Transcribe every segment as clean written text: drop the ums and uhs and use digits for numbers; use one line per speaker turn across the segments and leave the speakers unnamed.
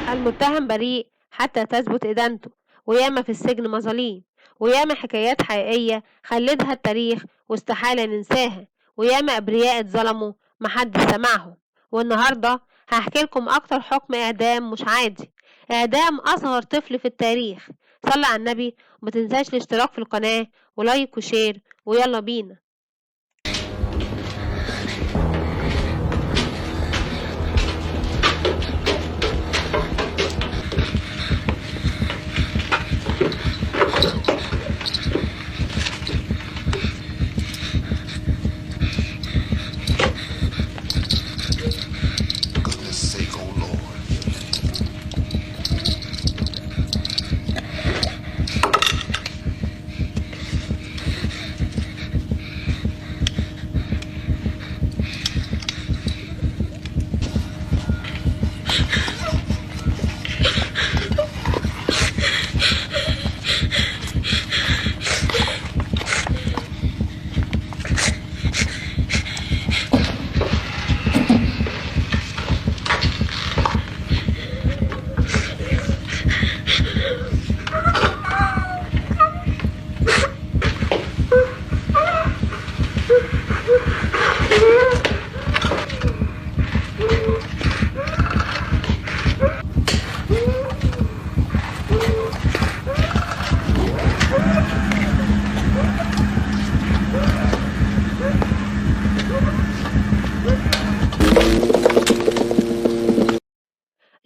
المتهم بريء حتى تثبت إدانته، وياما في السجن مظاليم، وياما حكايات حقيقية خلدها التاريخ واستحالة ننساها، وياما أبرياء اتظلموا محدش سمعهم. والنهاردة هحكي لكم أكتر حكم إعدام مش عادي، إعدام أصغر طفل في التاريخ. صلي على النبي ومتنساش الاشتراك في القناة و like و share، ويلا بينا.
Goodness sake, oh Lord.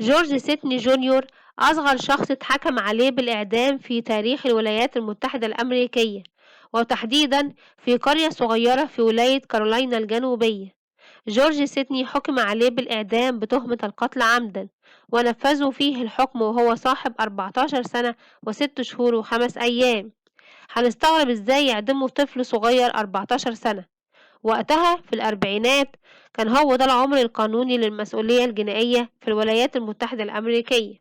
جورج سيتني جونيور أصغر شخص اتحكم عليه بالإعدام في تاريخ الولايات المتحدة الأمريكية، وتحديدا في قرية صغيرة في ولاية كارولاينا الجنوبية. جورج سيتني حكم عليه بالإعدام بتهمة القتل عمدا، ونفذوا فيه الحكم وهو صاحب 14 سنة وست شهور وخمس أيام. هنستغرب ازاي يعدموا طفل صغير 14 سنة. وقتها في الأربعينات كان هو ده العمر القانوني للمسؤولية الجنائية في الولايات المتحدة الأمريكية.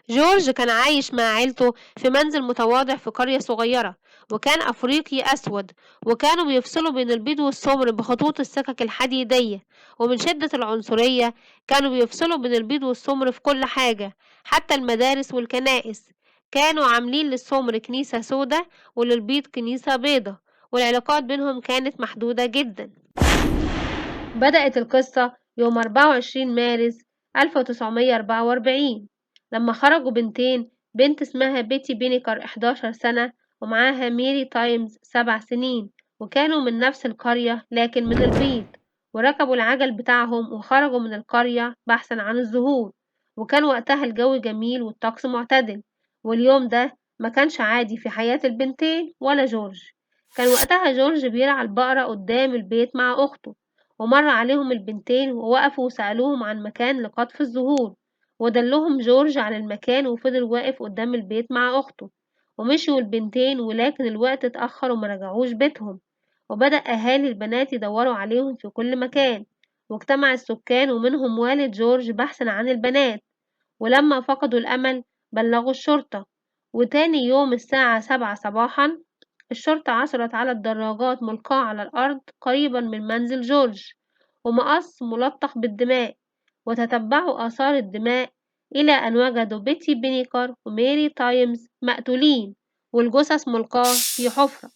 جورج كان عايش مع عيلته في منزل متواضع في قرية صغيرة، وكان أفريقي أسود، وكانوا بيفصلوا بين البيض والسمر بخطوط السكك الحديدية، ومن شدة العنصرية كانوا بيفصلوا بين البيض والسمر في كل حاجة، حتى المدارس والكنائس. كانوا عاملين للسمر كنيسة سودة وللبيض كنيسة بيضة، والعلاقات بينهم كانت محدودة جدا. بدأت القصة يوم 24 مارس 1944 لما خرجوا بنتين، بنت اسمها بيتي بينيكر 11 سنة ومعاها ميري تايمز 7 سنين، وكانوا من نفس القرية لكن من البيض، وركبوا العجل بتاعهم وخرجوا من القرية بحثا عن الزهور. وكان وقتها الجو جميل والطقس معتدل، واليوم ده ما كانش عادي في حياة البنتين ولا جورج. كان وقتها جورج بيرعى البقرة قدام البيت مع أخته، ومر عليهم البنتين ووقفوا وسألوهم عن مكان لقطف الزهور، ودلهم جورج على المكان وفضل واقف قدام البيت مع أخته. ومشيوا البنتين، ولكن الوقت اتأخر وما رجعوش بيتهم، وبدأ أهالي البنات يدوروا عليهم في كل مكان، واجتمع السكان ومنهم والد جورج بحثا عن البنات. ولما فقدوا الأمل بلغوا الشرطة، وتاني يوم الساعة 7 صباحا الشرطة عثرت على الدراجات ملقاة على الأرض قريبا من منزل جورج، ومقص ملطخ بالدماء، وتتبعوا آثار الدماء إلى أن وجدوا بيتي بينيكر وميري تايمز مقتولين والجثث ملقاة في حفرة.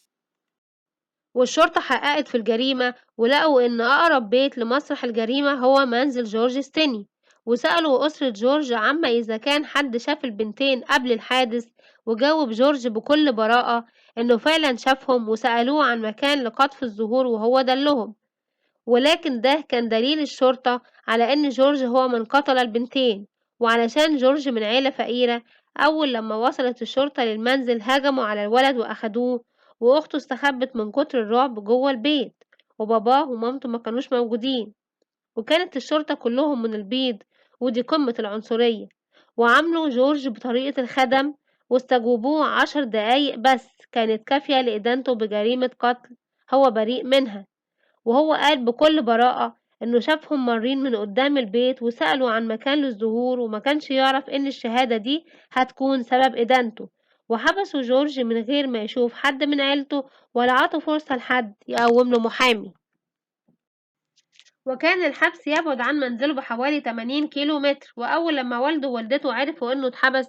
والشرطة حققت في الجريمة ولقوا إن أقرب بيت لمسرح الجريمة هو منزل جورج ستيني، وسألوا أسرة جورج عما إذا كان حد شاف البنتين قبل الحادث، وجاوب جورج بكل براءة إنه فعلا شافهم، وسألوه عن مكان لقطف الزهور وهو دلهم. ولكن ده كان دليل الشرطة على إن جورج هو من قتل البنتين. وعلشان جورج من عيلة فقيرة، أول لما وصلت الشرطة للمنزل هجموا على الولد وأخدوه، وأخته استخبت من كتر الرعب جوه البيت، وباباه ومامته ما كانوش موجودين، وكانت الشرطة كلهم من البيض، ودي قمة العنصرية. وعاملوا جورج بطريقة الخدم واستجوبوه 10 دقايق بس كانت كافية لإدانته بجريمة قتل هو بريء منها. وهو قال بكل براءة إنه شافهم مارين من قدام البيت وسألوا عن مكان للزهور، وما كانش يعرف إن الشهادة دي هتكون سبب إدانته. وحبسوا جورج من غير ما يشوف حد من عيلته ولا عطوا فرصة لحد يقوم له محامي. وكان الحبس يبعد عن منزله بحوالي 80 كيلو متر. وأول لما والده ووالدته عرفوا إنه اتحبس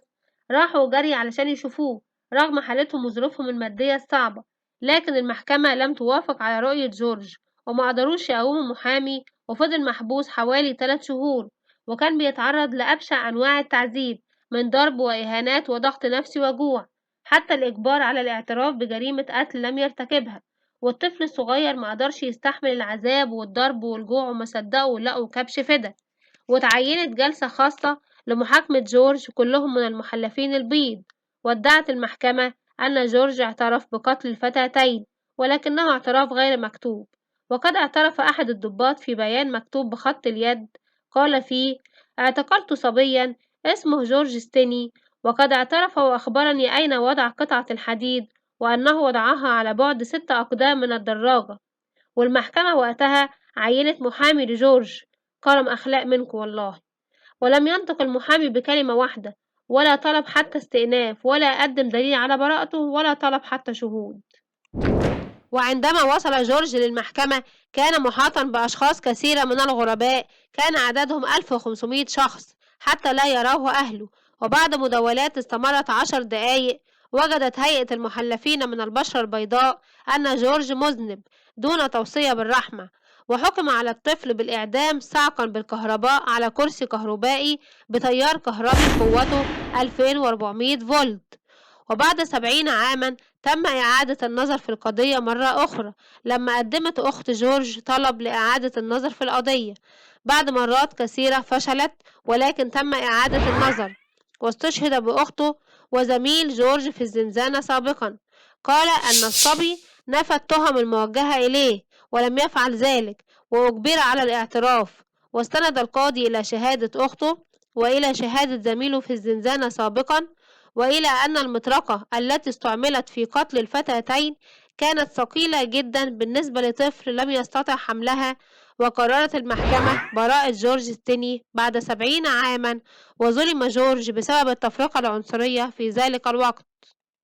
راحوا جري علشان يشوفوه رغم حالتهم وظروفهم المادية الصعبة، لكن المحكمة لم توافق على رؤية جورج وما قدروش يقوموا محامي، وفضل محبوس حوالي 3 شهور، وكان بيتعرض لأبشع أنواع التعذيب من ضرب وإهانات وضغط نفسي وجوع، حتى الإجبار على الاعتراف بجريمة قتل لم يرتكبها. والطفل الصغير ما قدرش يستحمل العذاب والضرب والجوع وما صدقوا لقوا كبش فدا. وتعينت جلسة خاصة لمحاكمة جورج كلهم من المحلفين البيض، وادعت المحكمة أن جورج اعترف بقتل الفتاتين، ولكنه اعتراف غير مكتوب. وقد اعترف أحد الضباط في بيان مكتوب بخط اليد قال فيه: اعتقلت صبيا اسمه جورج ستيني، وقد اعترف وأخبرني أين وضع قطعة الحديد وأنه وضعها على بعد 6 أقدام من الدراجة. والمحكمة وقتها عينت محامي لجورج، كرم أخلاق منكم والله. ولم ينطق المحامي بكلمة واحدة، ولا طلب حتى استئناف، ولا قدم دليل على براءته، ولا طلب حتى شهود. وعندما وصل جورج للمحكمة كان محاطا بأشخاص كثيرة من الغرباء، كان عددهم 1500 شخص حتى لا يراه أهله. وبعد مداولات استمرت 10 دقائق وجدت هيئة المحلفين من البشرة البيضاء أن جورج مذنب دون توصية بالرحمة، وحكم على الطفل بالإعدام صعقا بالكهرباء على كرسي كهربائي بتيار كهربي قوته 2400 فولت. وبعد 70 عاما تم إعادة النظر في القضية مرة أخرى لما قدمت أخت جورج طلب لإعادة النظر في القضية. بعد مرات كثيرة فشلت، ولكن تم إعادة النظر، واستشهد بأخته وزميل جورج في الزنزانة سابقا. قال أن الصبي نفى التهم الموجهة إليه ولم يفعل ذلك، وأجبر على الاعتراف. واستند القاضي إلى شهادة أخته وإلى شهادة زميله في الزنزانة سابقا، وإلى أن المطرقة التي استعملت في قتل الفتاتين كانت ثقيلة جدا بالنسبة لطفل لم يستطع حملها. وقررت المحكمة براءة جورج ستيني بعد 70 عاما، وظلم جورج بسبب التفرقة العنصرية في ذلك الوقت.